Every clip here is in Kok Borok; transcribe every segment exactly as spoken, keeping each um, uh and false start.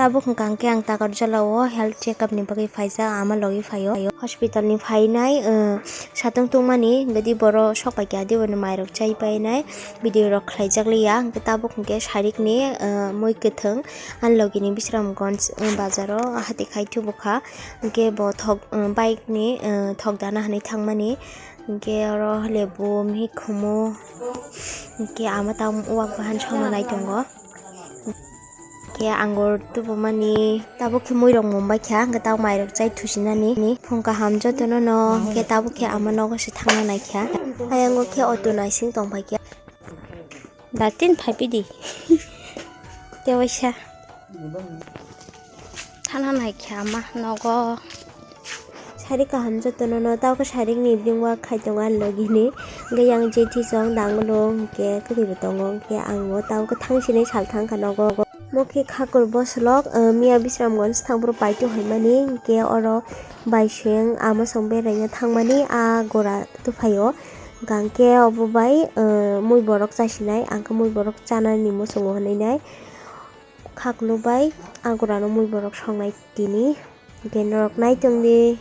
Tabuk hwnkha hwnkhe ang Takarjala o health checkup ni bagwi phaijak, ama logi phaio. Hospital ni phainai, uh, satung tungmani, gadi boro sok paikha, adi bono mairok chai painai, video rok khlaijak liya. Hwnkhe tabuk hwnkhe sarik ni, uh, mui kwthwng, ani logi ni Bisramganj, uh, bazar o hati khai thubukha. Hwnkhe bo thok, uh, bike ni, uh, thok dana hinwi thangmani. Hwnkhe oro lebu, mikhumu, hwnkhe ama tamo uak bahan songna nai tongo. Hwnkhe angur tubumani, tabuk khe muirok mumbai kha, hwnkhe tabuk mairok chai thusinani. Phung kaham jotono no, hwnkhe tabuk khe ama nogo se thangna nai kha. Ayang o khe auto naising tongpai kha. Datin phaipidi. Tewaisa. Thana nai kha ma nogo. Sari kaham jotono no, tao khe sari ni evening walk khai tongo ani logi ni. Hwnkhe yang jethi song danglo hwnkhe kwrwi bo tongo, hwnkhe ang o tao khe thang sini sal thang kha nogo. Mo khe khakur bosolok, eh, miya Bisramganj thang phuru paito haimani, hwnkhe oro baiseng ama song beraina thangmani a gora tuphaio. Hwnkhe obo bai, eh, mui borok chasinai, ang khe mui borok chanani muchungo hinwi nai. Khaklu bai agurano mui borok songnai tini. Hwnkhe norok nai tongdi.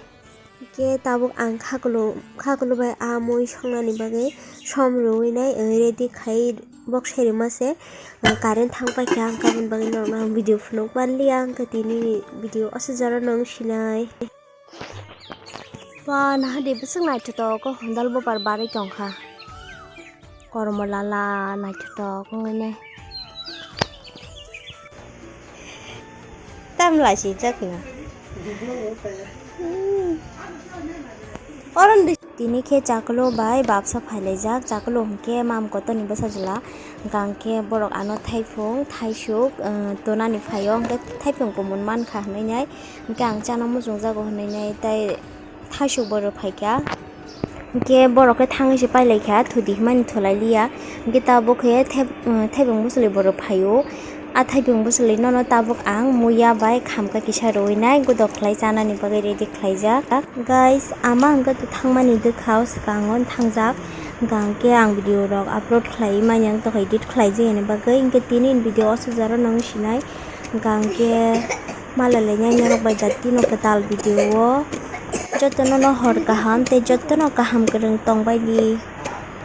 Hwnkhe tabuk ang khaklu, khaklu bai a mui songnani bagwi som rwui nai, eh, ready khai bok sai rwma se. Eh, current thang paikha, ang kabun bagwi norokno ang video phunuk manliya, hwnkhe tini video o se jora no wng sinai. Ba, nahadi bwswk naithotok khe hondal bopar barwi tongkha. Kormo lala naithotok wngwi nai. Tam laisijak no. Hmm. Oron di-, tini khe chaklo bai babsa phailaijak, chaklo hwnkhe mam kotorni bwsajwla. Hwnkhe borok ano thaipung, thaisuk, eh, tonani phaio, hwnkhe thaipung kumun mankha hinwi nai. Hwnkhe ang chana muchungjago hinwi nai, tei thaisuk bo rwphaikha. Hwnkhe borok khe thangwi se pailaikha, thudi hwnmani thulailiya. Hwnkhe tabuk khe thep-, thaipung bwswlwi bo rwphaio. A thaipung bwswlwi nono tabuk ang muya bai khamkha kisa rwui nai, godok khlai chanani bagwi ready khlaijak. Guys, ama hwnkhe thangmani dwkhao swkango thangjak. Hwnkhe ang video rok upload khlaiwi manya wng tongkha, edit khlaijak yani bagwi. Hwnkhe tini ni video o se jora no wng sinai. Hwnkhe malalainai norok bai jatino kwtal video o. Jotono no hor kaham tei jotono kaham kwrwng tongbaidi.